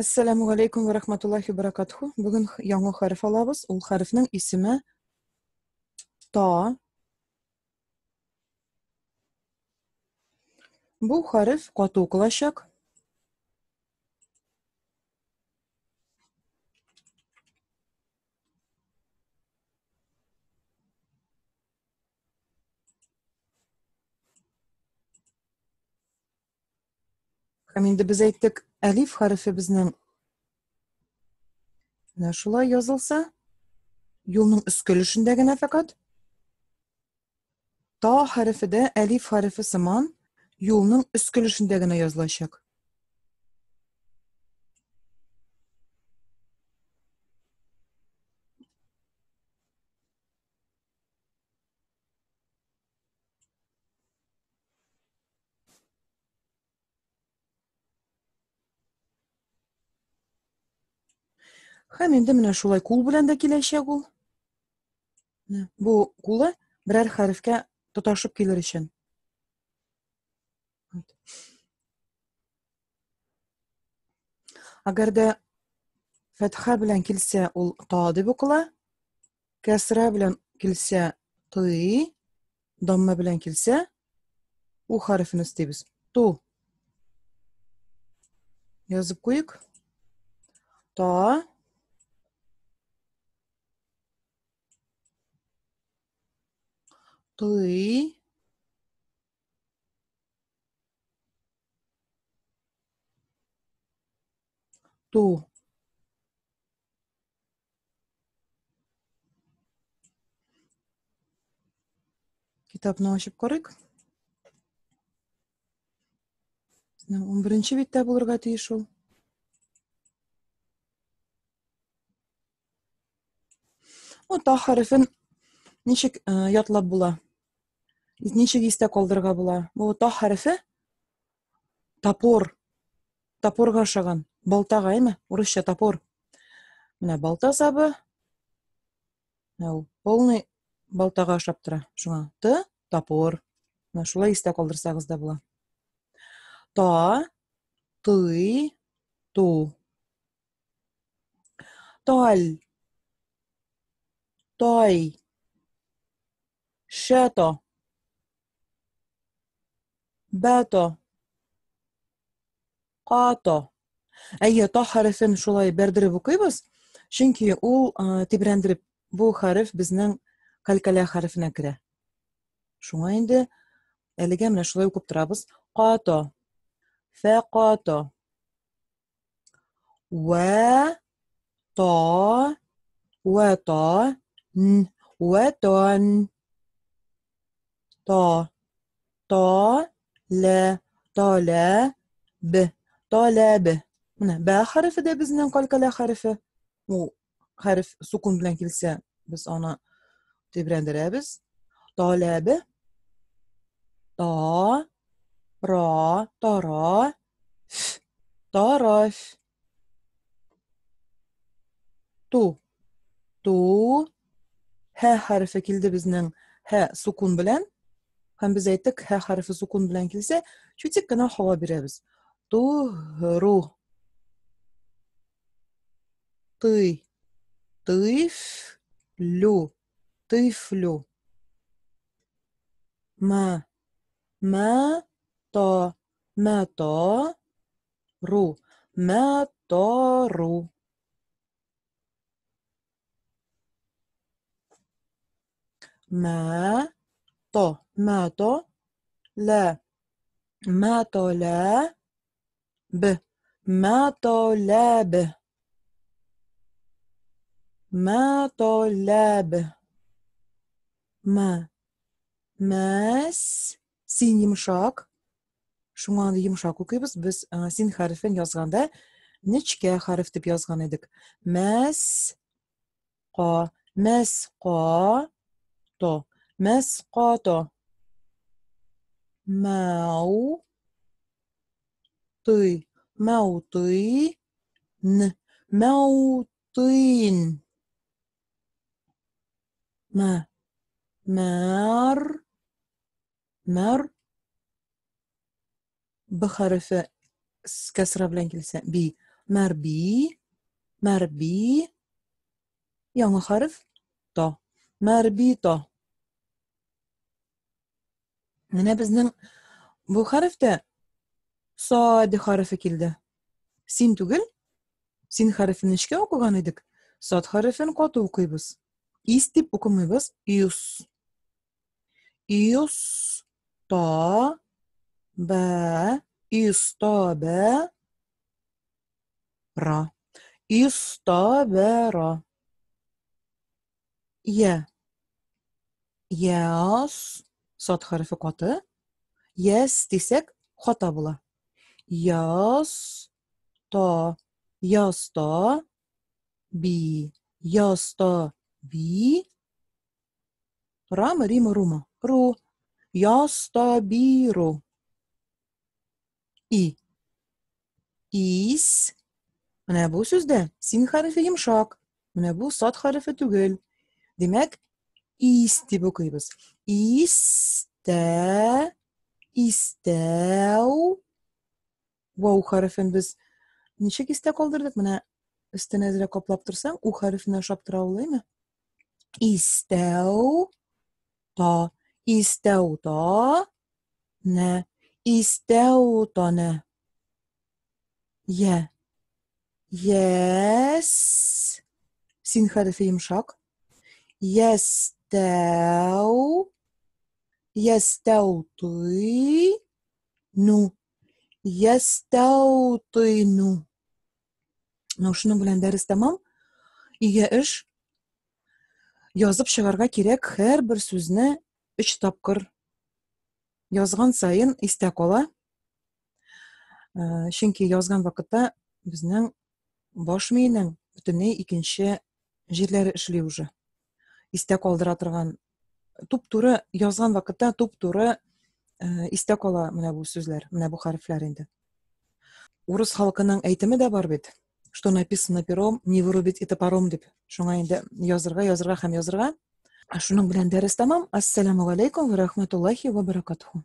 Әссәламү галәйкүм вә рахматуллахи вә баракатуху. Бүген яңа хәреф алабыз. Ул хәрефнең исеме та. Бу хәреф каты укылачак. Һәм инде без әйттек, әлиф хәрефе безнең менә шулай язылса, юлның өске өлешендә генә фәкать. Та хәрефе дә әлиф хәрефе сыман юлның өске өлешендә генә язылачак. Һәм инде менә шулай кул белән дә киләчәк ул. Бу кулы берәр хәрефкә тоташып килер өчен. Әгәр дә фәтха белән килсә, ул та дип укыла. Кәсра белән килсә, ты, дамма белән килсә, у хәрефен өстибез. Ту. Язып куйык. Та. Ты. Ту. Китапны ачып карыйк. Безнең 11 биттә булырга тиеш ул. Ну, та хәрефен ничек э, ятлап була? Ничек истә калдырырга була? Бу та хәрефе топор. Топорга ошаган. Балтага, әйме? Урысча топор. Менә балта сабы. Менә ул полный балтага ошап тора. Шуңа Т топор. Менә шулай истә калдырсагыз да була. Та, ты, ту. Таль. Тай. Шато. Бато. Като. Әйе, та хәрефен шулай бәрдереп укыйбыз, чөнки ул тибрәндереп бу хәреф безнең калькалә хәрефенә керә. Шуңа инде әлегә менә шулай укып торабыз. Като. Фәкато. Вә та вә та н вә тан та та лә та лә б та лә б. Менә бә хәрефе дә безнең калькалә хәрефе. Ул хәреф сукун белән килсә, без аны тибрәндерәбез. Таләбе та ра тара ф тараф ту ту һә хәрефе килде безнең һә сукун белән һәм без әйттек һә хәрефе сукун белән килсә чутик кенә һава бирәбез ту ру ты тыф лю тыфлю ма Мә то, мә то, ру, мә то ру. Мә то, мә то, лә, мә то лә, б, мә то лә б. Мә то лә б. Мә Мәс, син йомшак. Шуңа аны йомшак укыйбыз. Без син хәрефен язганда нечкә хәреф дип язган идек. Мәс, ка, мәс, ка, то, мәс, ка, то. Мәу, ты, мәу, ты, н, мәу, тын. Мә. Мәр. Мәр. Б хәрефе кәсра белән килсә, би. Мәрби, мәрби. Яңа хәреф та. Мәрби та. Менә безнең бу хәрефтә сад хәрефе килде. Син түгел, син хәрефен нечкә укыган идек. Сад хәрефен каты укыйбыз. Ис дип укымыйбыз, юс. Юс та бә, юс та бә ра. Юс та бә ра. Я. Яс. Сат хәрефе каты. Яс дисәк, хата була. Яс. Та. Яс та. Би. Яс та. Би. Рама, Рима, Рума. Ру. Яс та би ру. И. Ис. Менә бу сүздә син хәрефе йомшак. Менә бу сат хәрефе түгел. Димәк, ис дип укыйбыз. Истә, истәү. Вау хәрефен без ничек истә калдырдык? Менә өстенә әзрәк каплап торсаң, у хәрефенә ошап тора ул, әйме? Истәү, та, истәү, та, нә, истәү, та, нә. Я. Яс. Син хәрефе йомшак. Ястәү. Ястәү ты. Ну. Ястәү ты ну. Ну, шуның белән дәрес тәмам. Өйгә эш. Язып чыгарга кирәк һәрбер сүзне өч тапкыр язган саен истә кала. Э, чөнки язган вакытта безнең баш миенең бөтенләй икенче җирләре эшли уже. Истә калдыра торган туп-туры язган вакытта туп-туры э, истә кала менә бу сүзләр, менә бу хәрефләр инде. Урыс халкының әйтеме дә бар бит. Что написано пером, не вырубить и топором дип. Шуңа инде язырга, язырга һәм язырга. Шуның белән дәрес тәмам. Ассаламу алейкум ва рахматуллахи ва баракатуху.